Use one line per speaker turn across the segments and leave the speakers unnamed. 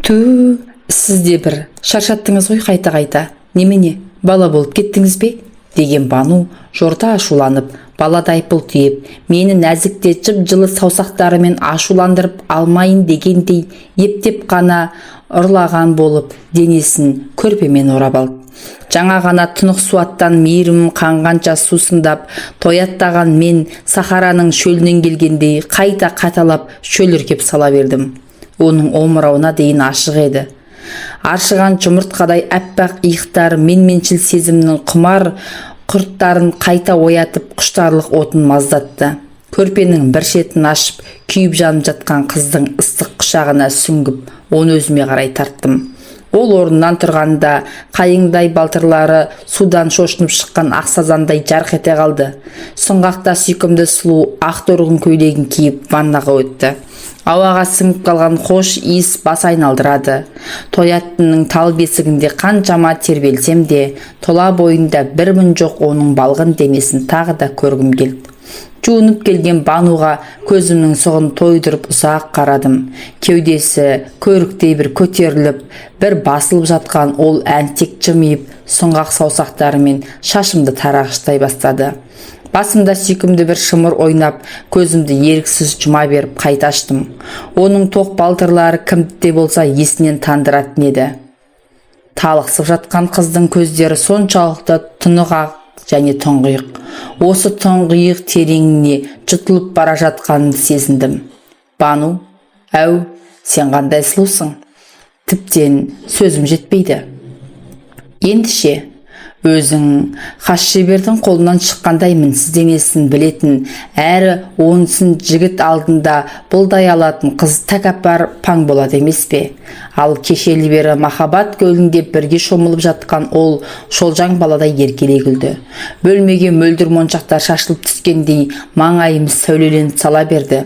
Ту, сіз де бір шаршаттыңыз ғой қайта-қайта. Немене, бала болып кеттіңіз бе? Деген Бану жорта ашуланып, баладай бұлтиып, мені нәзік те жып-жылы саусақтарымен ашуландырып алмайын дегендей ептеп қана ұрлаған болып, денесін көрпемен орап алды. Жаңа ғана тұнық суаттан мейірімім қанғанша сусындап, тояттаған мен Сахараның шөлінен келгендей қайта қайталап шөліркеп сала бердім. Оның омырауына дейін ашық еді. Аршыған жұмыртқадай аппақ иықтары менменшіл сезімнің құмар құрттарын қайта оятып, құштарлық отын маздатты. Көрпенің бір шетін ашып, күйіп жанып жатқан қыздың ыстық құшағына сүңгіп, оны өзіме қарай тарттым. Ол орнынан тұрғанда қайыңдай балтырлары судан шошынып шыққан ақ сазандай жарқ ете қалды. Сұңғақ та сүйкімді сұлу ақ торғын көйлегін киіп, ваннаға өтті. Ауаға сіңіп қалған хош иіс бас айналдырады. Тояттының тал бесігінде қаншама тербелсем де, тұла бойында бір мін жоқ оның балғын денесін тағы да көргім келді. Жуынып келген Бануға көзімнің сұғын тойдырып ұзақ қарадым. Кеудесі көріктей бір көтеріліп, бір басылып жатқан ол әнтек жымиып, сұңғақ саусақтарымен шашымды тарағыштай бастады. Басымда сүйкімді бір шымыр ойнап, көзімді еріксіз жұма беріп қайта аштым. Оның тоқ балтырлары кімді де болса есінен тандыратын еді. Талықсып жатқан қыздың көздері соншалықты тұнық ақ және тұңғиық. Осы тұңғиық тереңіне жұтылып бара жатқанымды сезіндім. Бану, әу, сен қандай сұлусың! Тіптен сөзім жетпейді. Енді ше, өзің хас шебердің қолынан шыққандай мінсіз денесін білетін әрі онысын жігіт алдында бұлдай алатын қыз тәкаппар, паң болады емес пе? Ал кешелі бері махаббат көлінде бірге шомылып жатқан ол шолжаң баладай еркелей күлді. Бөлмеге мөлдір моншақтар шашылып түскендей, маңайымыз сәулеленіп сала берді.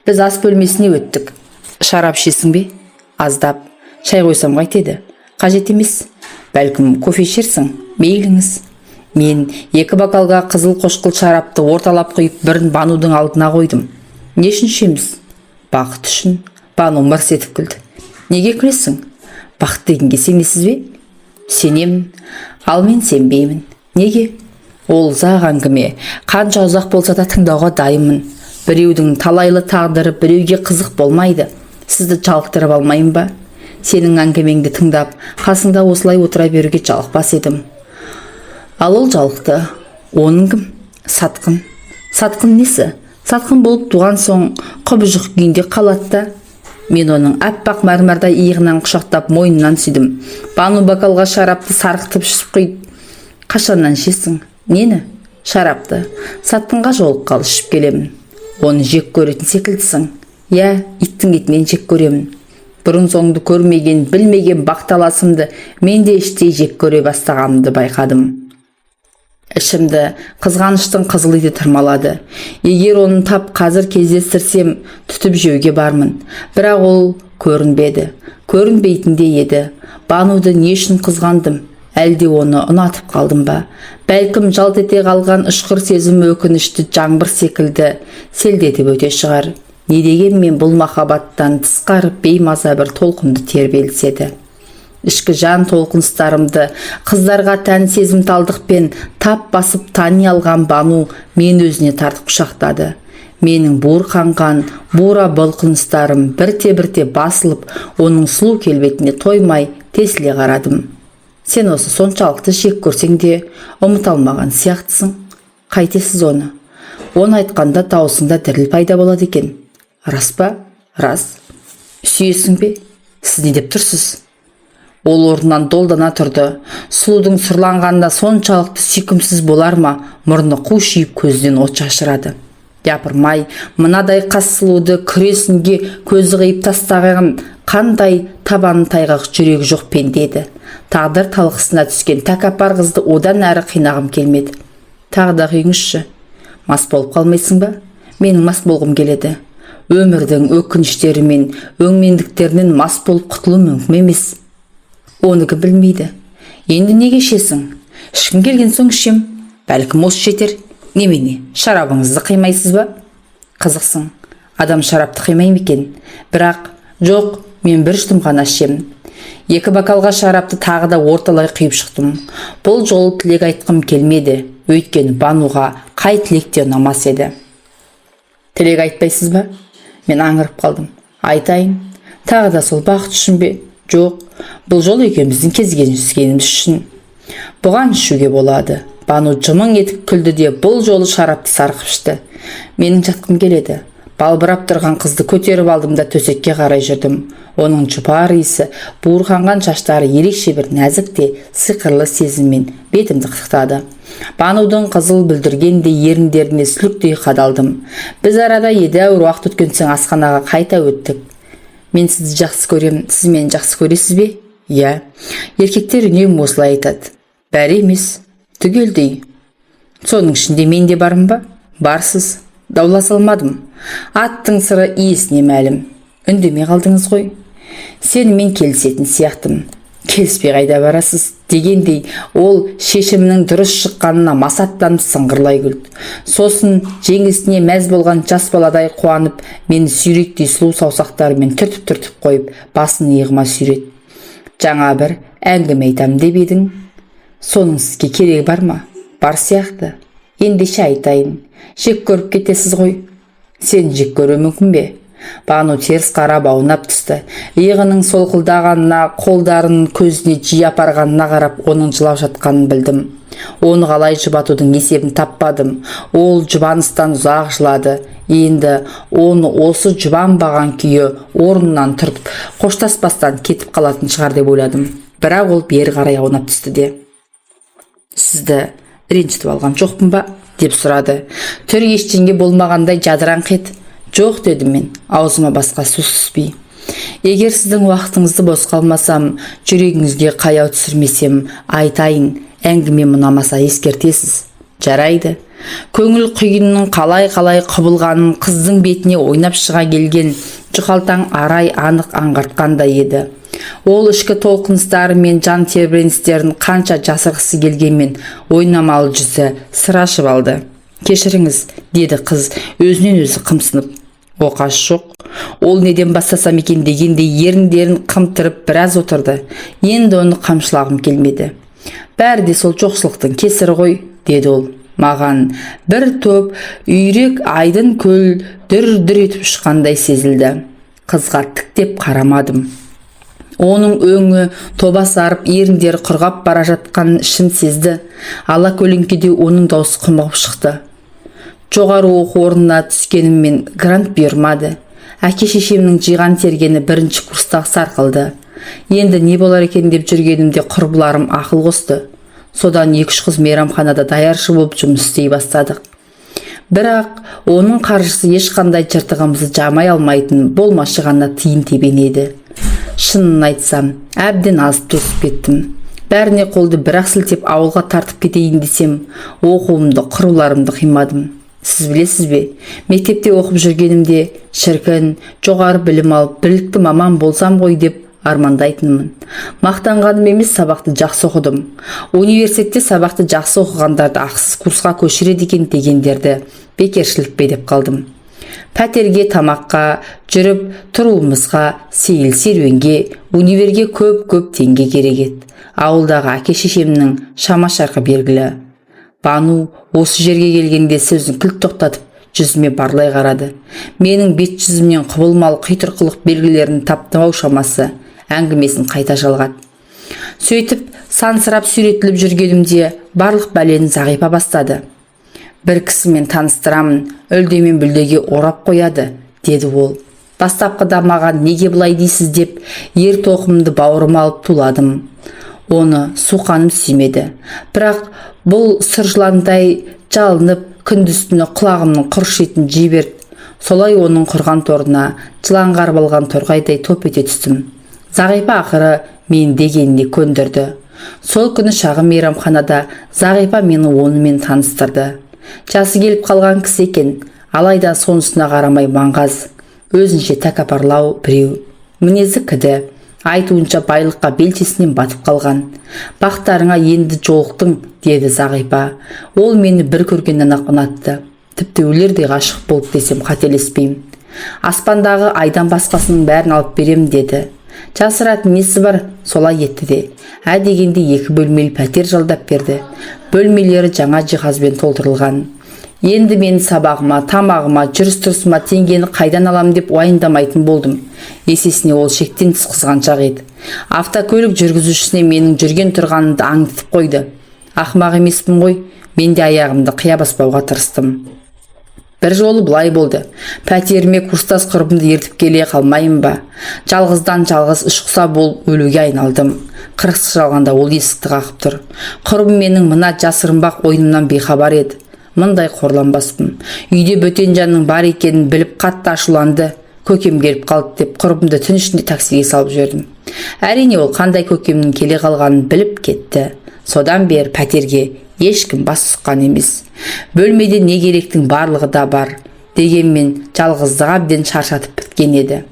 Біз ас бөлмесіне өттік. Шарап ішесің бе? Аздап. Шай қойсам қайтеді? Қажет емес. Бәлкім, кофе ішерсің? Мейліңіз. Мен екі бокалға қызыл қошқыл шарапты орталап құйып, бірін Банудың алдына қойдым. Не үшін ішеміз? Бақыт үшін. Бану мырс етіп күлді. Неге күлесің? Бақыт дегенге сенесіз бе? Сенемін. Ал мен сенбеймін. Неге? Ол ұзақ әңгіме. Қанша ұзақ болса да, тыңдауға дайынмын. Біреудің талайлы тағдыры біреуге қызық болмайды. Сізді жалықтырып алмайын ба? Сенің әңгімеңді тыңдап, қасыңда осылай отыра беруге жалықпас едім. Ал ол жалықты. Оның кім? Сатқын. Сатқын несі? Сатқын болып туған соң құбыжық күйінде қалады да. Мен оның аппақ мәрмәрдай иығынан құшақтап, мойнынан сүйдім. Бану бокалға шарапты сарқытып ішіп құйды. Қашаннан ішесің? Нені? Шарапты. Сатқынға жолыққалы ішіп келемін. Оны жек көретін секілдісің. Иә, иттің етінен жек көремін. Бұрын соңды көрмеген, білмеген бақталасымды мен де іштей жек көре бастағанымды байқадым. Ішімді қызғаныштың қызыл иті тырмалады. Егер оны тап қазір кездестірсем, түтіп жеуге бармын. Бірақ ол көрінбеді. Көрінбейтін де еді. Бануды не үшін қызғандым? Әлде оны ұнатып қалдым ба? Бәлкім, жалт ете қалған ұшқыр сезім өкінішті жаңбыр секілді селдетіп өте шығар. Не дегенмен, бұл махаббаттан тысқары беймаза бір толқынды тербеліс еді. Ішкі жан толқыныстарымды қыздарға тән сезімталдықпен тап басып тани алған Бану мен өзіне тартып құшақтады. Менің буырқанған бура бұлқыныстарым бірте-бірте басылып, оның сұлу келбетіне тоймай тесіле қарадым. Сен осы соншалықты жек көрсең де, ұмыта алмаған сияқтысың. Қайтесіз оны? Оны айтқанда даусыңда діріл пайда болады екен. Рас па? Рас. Сүйесің бе? Сіз не деп тұрсыз? Ол орнынан долдана тұрды. Сұлудың сұрланғанда соншалықты сүйкімсіз болар ма? Мұрны қушиып, көзінен от шашырады. Япырмай, мынадай қас сұлуды күресінге көзі қиып тастаған қандай табаны тайғақ, жүрегі жоқ пенде еді? Тағдыр талқысына түскен тәкаппар қызды одан әрі қинағым келмеді. Тағы да құйыңызшы. Мас болып қалмайсың ба? Менің мас болғым келеді. Өмірдің өкініштері мен өңмеңдіктерінен мас болып құтылу мүмкін емес. Оны кім білмейді? Енді неге ішесің? Ішкім келген соң ішем. Бәлкім, осы жетер. Немене, шарабыңызды қимайсыз ба? Қызықсың. Адам шарапты қимай ма екен? Бірақ жоқ. Мен бір жұтым ғана ішемін. Екі бокалға шарапты тағы да орталай құйып шықтым. Бұл жолы тілек айтқым келмеді, өйткені Бануға қай тілек те ұнамас еді. Тілек айтпайсыз ба? Мен аңырып қалдым. Айтайын. Тағы да сол бақыт үшін бе? Жоқ, бұл жолы екеуміздің кездескеніміз үшін. Бұған ішуге болады. Бану жымың етіп күлді де, бұл жолы шарапты сарқып ішті. Менің жатқым келеді. Балбырап тұрған қызды көтеріп алдым да, төсекке қарай жүрдім. Оның жұпар иісі, буырқанған шаштары ерекше бір нәзік те сиқырлы сезіммен бетімді қытықтады. Банудың қызыл бүлдіргендей еріндеріне сүліктей қадалдым. Біз арада едәуір уақыт өткен соң асханаға қайта өттік. Мен сізді жақсы көремін, сіз мені жақсы көресіз бе? Иә. Еркектер үнемі осылай айтады. Бәрі емес, түгелдей. Соның ішінде мен де бармын ба? Барсыз. Дауласа алмадым. Аттың сыры иесіне мәлім. Үндемей қалдыңыз ғой. Сенімен келісетін сияқтымын. Келіспей қайда барасыз дегендей, ол шешімінің дұрыс шыққанына масаттанып сыңғырлай күлді. Сосын жеңісіне мәз болған жас баладай қуанып, мені сүйректей сұлу саусақтарымен түртіп-түртіп қойып, басын иығыма сүйреді. Жаңа бір әңгіме айтам деп едің. Соның сізге керегі бар ма? Бар сияқты. Ендеше айтайын. Жек көріп кетесіз ғой. Сен жек көруі мүмкін бе? Бану теріс қарап аунап түсті. Иығының солқылдағанына, қолдарын көзіне жиі апарғанына қарап, оның жылап жатқанын білдім. Оны қалай жұбатудың есебін таппадым. Ол жұбаныстан ұзақ жылады. Енді оны осы жұбанбаған күйі орнынан тұрып, қоштаспастан кетіп қалатын шығар деп ойладым. Бірақ ол бері қарай аунап түсті де, сізді ренжітіп алған жоқпын ба, деп сұрады. Түрі ештеңе болмағандай жадыраңқы еді. Жоқ, дедім мен, аузыма басқа сөз түспей. Егер сіздің уақытыңызды босқа алмасам, жүрегіңізге қаяу түсірмесем, айтайын. Әңгімем ұнамаса, ескертесіз. Жарайды. Көңіл күйінің қалай-қалай құбылғанын қыздың бетіне ойнап шыға келген жұқалтаң арай анық аңғартқандай еді. Ол ішкі толқыныстары мен жан тебіреністерін қанша жасырғысы келгенмен, ойнамалы жүзі сыр ашып алды. Кешіріңіз, деді қыз өзінен өзі қымсынып. Оқасы жоқ. Ол неден бастасам екен дегендей еріндерін қымтырып біраз отырды. Енді оны қамшылағым келмеді. Бәрі де сол жоқшылықтың кесірі ғой, деді ол. Маған бір топ үйрек айдын көл дүр-дүр етіп ұшқандай сезілді. Қызға тіктеп қарамадым. Оның өңі тобасарып, еріндері құрғап бара жатқанын ішім сезді. Ала көлеңкеде оның даусы құмығып шықты. Жоғары оқу орнына түскеніммен, грант бұйырмады. Әке шешемнің жиған тергені бірінші курста сарқылды. Енді не болар екен деп жүргенімде, құрбыларым ақыл қосты. Содан екі-үш қыз мейрамханада даяршы болып жұмыс істей бастадық. Бірақ оның қаржысы ешқандай жыртығымызды жамай алмайтын болмашы ғана тиын тебен еді. Шынын айтсам, әбден азып тозып кеттім. Бәріне қолды бір-ақ сілтеп, ауылға тартып кетейін десем, оқуымды, құрбыларымды қимадым. Сіз білесіз бе, мектепте оқып жүргенімде, шіркін, жоғары білім алып, білікті маман болсам ғой деп армандайтынмын. Мақтанғаным емес, сабақты жақсы оқыдым. Университетте сабақты жақсы оқығандарды ақысыз курсқа көшіреді екен дегендерді бекершілік пе деп қалдым. Пәтерге, тамаққа, жүріп тұруымызға, сейіл серуенге, универге көп-көп теңге керек еді. Ауылдағы әке шешемнің шама шарқы белгілі. Бану осы жерге келгенде сөзін кілт тоқтатып, жүзіме барлай қарады. Менің бет жүзімнен құбылмалы қитұрқылық белгілерін тапты ау шамасы, әңгімесін қайта жалғады. Сөйтіп сансырап сүйретіліп жүргенімде, барлық бәлені Зағипа бастады. Бір кісімен таныстырамын, үлде мен бүлдеге орап қояды, деді ол. Бастапқыда маған неге бұлай дейсіз деп, ер тоқымды бауырыма алып туладым. Оны суқаным сүймеді. Бірақ бұл сұр жыландай жалынып, күндіз түні құлағымның құрыш етін жей берді. Солай оның құрған торына жылан қарып алған торғайдай топ ете түстім. Зағипа ақыры мен дегеніне көндірді. Сол күні шағын мейрамханада Зағипа мені онымен таныстырды. Жасы келіп қалған кісі екен, алайда сонысына қарамай маңғаз, өзінше тәкаппарлау біреу. Мінезі кіді. Айтуынша, байлыққа белшесінен батып қалған. Бақтарыңа енді жолықтың, деді Зағипа. Ол мені бір көргеннен ақ ұнатты. Тіпті өлердей ғашық болды десем, қателеспеймін. Аспандағы айдан басқасының бәрін алып берем деді. Жасыратын несі бар, солай етті де. Ә дегенде екі бөлмелі пәтер жалдап берді. Бөлмелері жаңа жиһазбен толтырылған. Енді мен сабағыма, тамағыма, жүріс-тұрысыма теңгені қайдан алам деп уайымдамайтын болдым. Есесіне ол шектен тыс қызғаншақ еді. Автокөлік жүргізушісіне менің жүрген тұрғанымды аңдытып қойды. Ақымақ емеспін ғой, мен де аяғымды қия баспауға тырыстым. Бір жолы былай болды. Пәтеріме курстас құрбымды ертіп келе қалмайын ба? Жалғыздан жалғыз ішқұса болып өлуге айналдым. Қырық жалғанда ол есікті қағып тұр. Құрбым менің мына жасырынбақ ойынымнан бейхабар еді. Мұндай қорланбаспын. Үйде бөтен жанның бар екенін біліп қатты ашуланды. Көкем келіп қалды деп құрбымды түн ішінде таксиге салып жібердім. Әрине, ол қандай көкемнің келе қалғанын біліп кетті. Содан бері пәтерге ешкім бас сұққан емес. Бөлмеде не керектің барлығы да бар. Дегенмен жалғыздық әбден шаршатып біткен еді.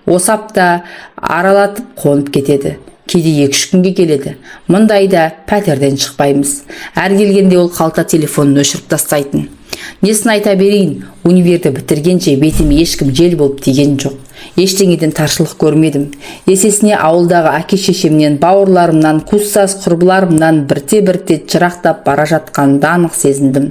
Осы апта аралатып қонып кетеді. Кейде 2-3 күнге келеді. Мұндайда пәтерден шықпаймыз. Әр келгенде ол қалта телефонын өшіріп тастайтын. Несін айта берейін, универді бітіргенше бетіме ешкім жел болып тиген жоқ. Ештеңеден таршылық көрмедім. Есесіне ауылдағы әке-шешемнен, бауырларымнан, курстас құрбыларымнан бірте-бірте жырақтап бара жатқанымды анық сезіндім.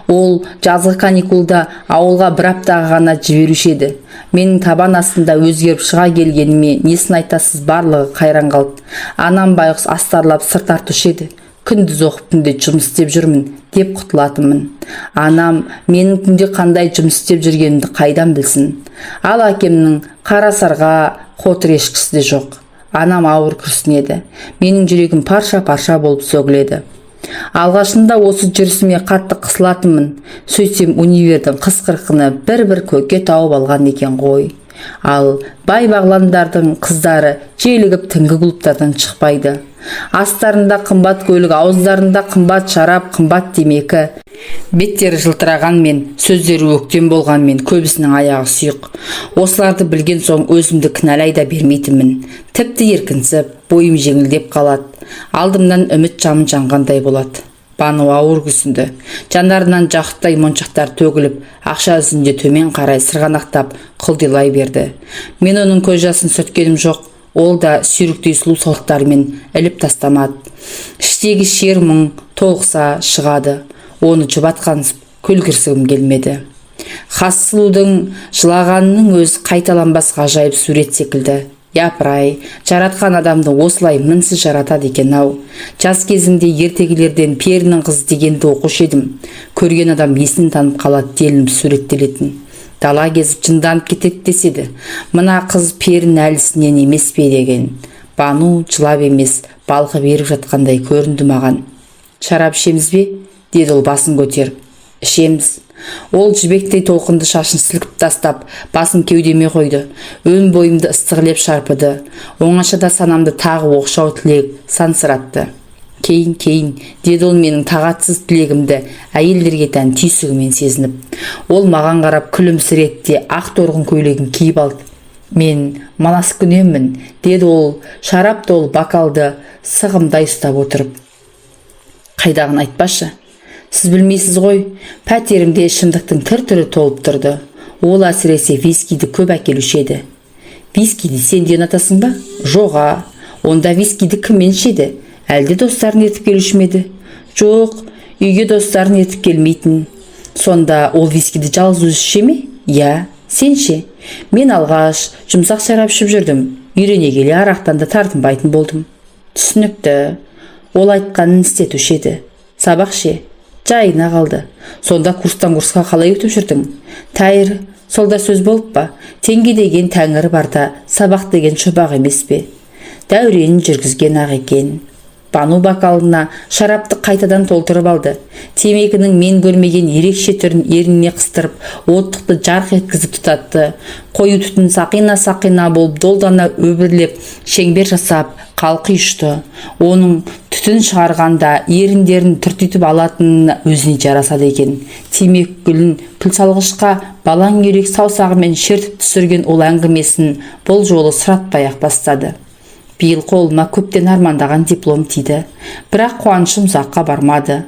Ол жазғы каникулда ауылға бір аптаға ғана жіберуші еді. Менің табан астында өзгеріп шыға келгеніме несін айтасыз, барлығы қайран қалды. Анам байғұс астарлап сыр тартушы еді. Күндіз оқып, түнде жұмыс істеп жүрмін деп құтылатынмын. Анам менің түнде қандай жұмыс істеп жүргенімді қайдан білсін? Ал әкемнің қарасарға қотыр ешкісі де жоқ. Анам ауыр күрсінеді. Менің жүрегім парша-парша болып сөгіледі. Алғашында осы жүрісіме қатты қысылатынмын. Сөйтсем, универдің қыз-қырқыны бір-бір көке тауып алған екен ғой. Ал бай-бағландардың қыздары желігіп түнгі клубтардан шықпайды. Астарында қымбат көлік, ауыздарында қымбат шарап, қымбат темекі. Беттері жылтырағанмен, сөздері өктем болғанмен көбісінің аяғы сұйық. Осыларды білген соң өзімді кінәлай да бермейтінмін. Тіпті еркінсіп, бойым жеңілдеп қалады. Алдымнан үміт шамын жанғандай болады. Бану ауыр күрсінді. Жанарынан жақұттай моншақтар төгіліп, ақша жүзінде төмен қарай сырғанақтап құлдилай берді. Мен оның көз жасын сүрткенім жоқ. Ол да сүйріктей сұлу саусақтарымен іліп тастамады. Іштегі шер мұң толықса шығады. Оны жұбатқансып күлгірсігім келмеді. Хас сұлудың жылағанының өзі қайталанбас ғажайып сурет секілді. Япырай, жаратқан адамды осылай мінсіз жаратады екен ау. Жас кезімде ертегілерден перінің қызы дегенді оқушы едім. Көрген адам есін танып қалады делініп суреттелетін. Дала кезіп жынданып кетеді деседі. Мына қыз перінің әлісінен емес пе деген. Бану жылап емес, балқып еріп жатқандай көрінді маған. Шарап ішеміз бе? Деді ол басын көтеріп. Ішеміз. Ол жібектей толқынды шашын сілкіп тастап, басын кеудеме қойды. Өн бойымды ыстық леп шарпыды. Оңашада санамды тағы оқшау тілек сансыратты. Кейін, кейін, деді ол менің тағатсыз тілегімді әйелдерге тән түйсігімен сезініп. Ол маған қарап күлімсіреді де ақ торғын көйлегін киіп алды. Мен манаскүнеммін, деді ол шарап толы бокалды сығымдай ұстап отырып. Қайдағын айтпашы. Сіз білмейсіз ғой, пәтерімде ішімдіктің түр-түрі толып тұрды. Ол әсіресе вискиді көп әкелуші еді. Вискиді сен де ұнатасың ба? Жоға. Онда вискиді кіммен ішеді? Әлде достарын ертіп келуші ме еді? Жоқ, үйге достарын ертіп келмейтін. Сонда ол вискиді жалғыз өзі іше ме? Иә, сен ше? Мен алғаш жұмсақ шарап ішіп жүрдім. Үйрене келе арақтан да тартынбайтын болдым. Түсінікті. Ол айтқанын істетуші еді. Сабақ ше? Жайына қалды. Сонда курстан курсқа қалай өтіп жүрдің? Тәйір, сол да сөз болып па? Теңге деген тәңір барда сабақ деген шұбақ емес пе? Дәуренін жүргізген ақ екен. Бану бокалына шарапты қайтадан толтырып алды. Темекінің мен көрмеген ерекше түрін ерніне қыстырып, оттықты жарқ еткізіп тұтатты. Қою түтін сақина-сақина болып долдана өбірлеп, шеңбер жасап, қалқи ұшты. Оның түтін шығарғанда еріндерін түртитіп алатынына өзіне жарасады екен. Темекі гүлін күлсалғышқа балаң үйрек саусағымен шертіп түсірген ол әңгімесін бұл жолы сұратпай-ақ бастады. Биыл қолыма көптен армандаған диплом тиді. Бірақ қуанышым ұзаққа бармады.